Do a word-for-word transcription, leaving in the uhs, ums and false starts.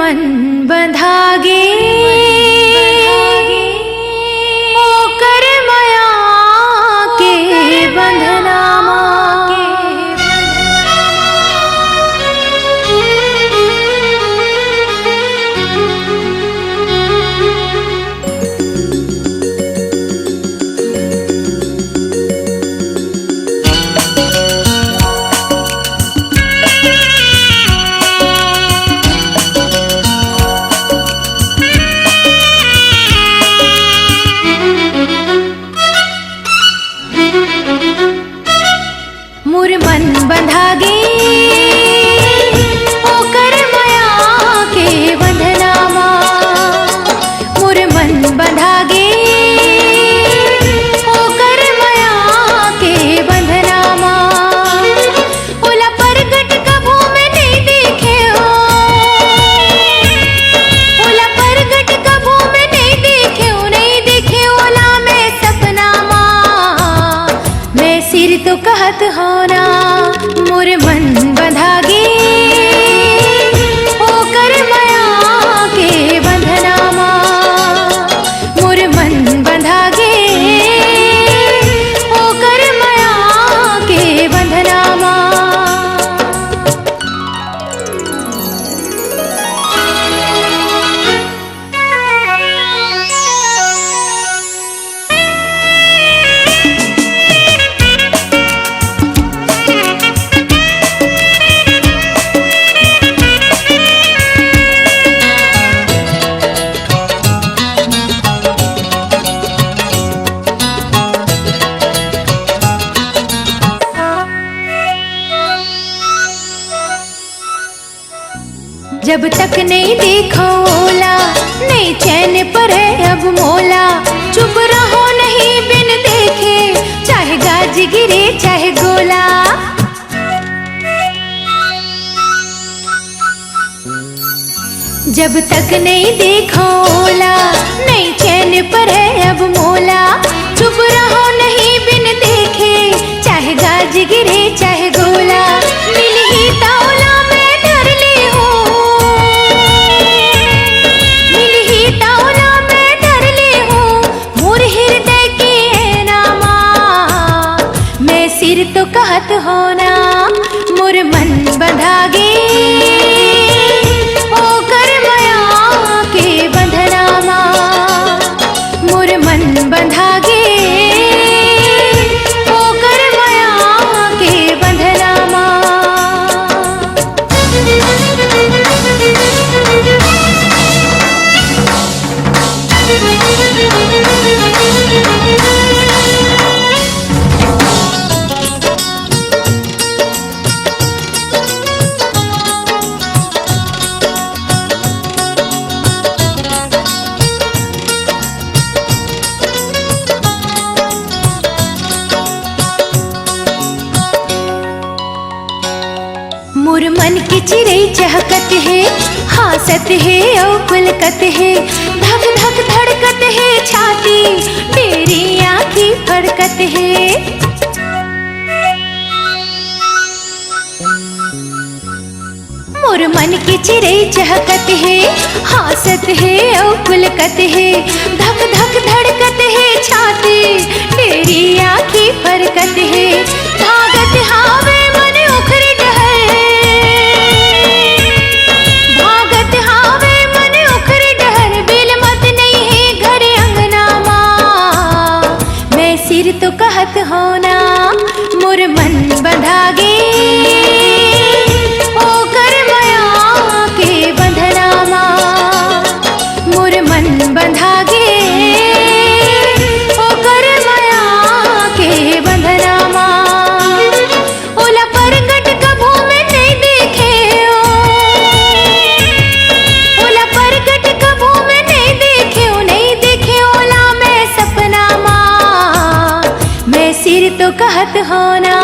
मन बंधागे ओकर मया के बंधना मा। मोर मन बंधागे ओकर मया के बंधना मा। मोर मन बंधागे ओकर मया के बंधना मा। ओला परगट कभू मैं नइ देखेंव, ओला परगट कभू मैं नइ देखेंव, नइ देखेंव ओला मैं सपना मा। मैं सिरतो कहत हंव ना, मोर मन बंधागे ओकर मया के बंधना मा। मोर मन बंधागे ओकर मया के बंधना मा। जब तक नइ देखंव ओला, नइ चैन परे अब मोला। चुप रहंव नहीं बिन देखे, चाहे गाज गिरे चाहे गोला। जब तक नइ देखंव ओला, नइ चैन परे अब मोला। चुप रहंव नहीं बिन देखे, चाहे गाज गिरे चाहे गोला। मिलही त ओला मैं धर लेहूं, मिलही त ओला मैं धर लेहूं। मोर हिरदय के ऐना मा, मैं सिरतो कहत हंव ना, मोर मन बंधागे ओकर मया के बंधना मा। मोर मन बंधागे ओकर मया के बंधना मा। मोर मन के चिरई चहकत हे, हाँसत हे अउ पुलकत हे। धक धक धड़कत हे छाती, डेरी आँखी फड़कत हे। मोर मन के चिरई चहकत हे, हाँसत हे अउ पुलकत हे। धक धक धड़कत हे छाती, डेरी आँखी फरकत हे। भागत हावे मन ओखरे डहर, भागत हावे मन ओखरे डहर। बिलमत नइ हे घर अंगना मा, मैं सिरतो कहत हंव ना, मोर मन बंधागे ओकर मया के बंधना मा। मोर मन बंधागे ओकर मया के बंधना मा। ओला परगट कभू मैं नइ देखेंव, ओला परगट कभू मैं नइ देखेंव, नइ देखेंव ओला मैं सपना मा। मैं सिरतो कहत हंव ना,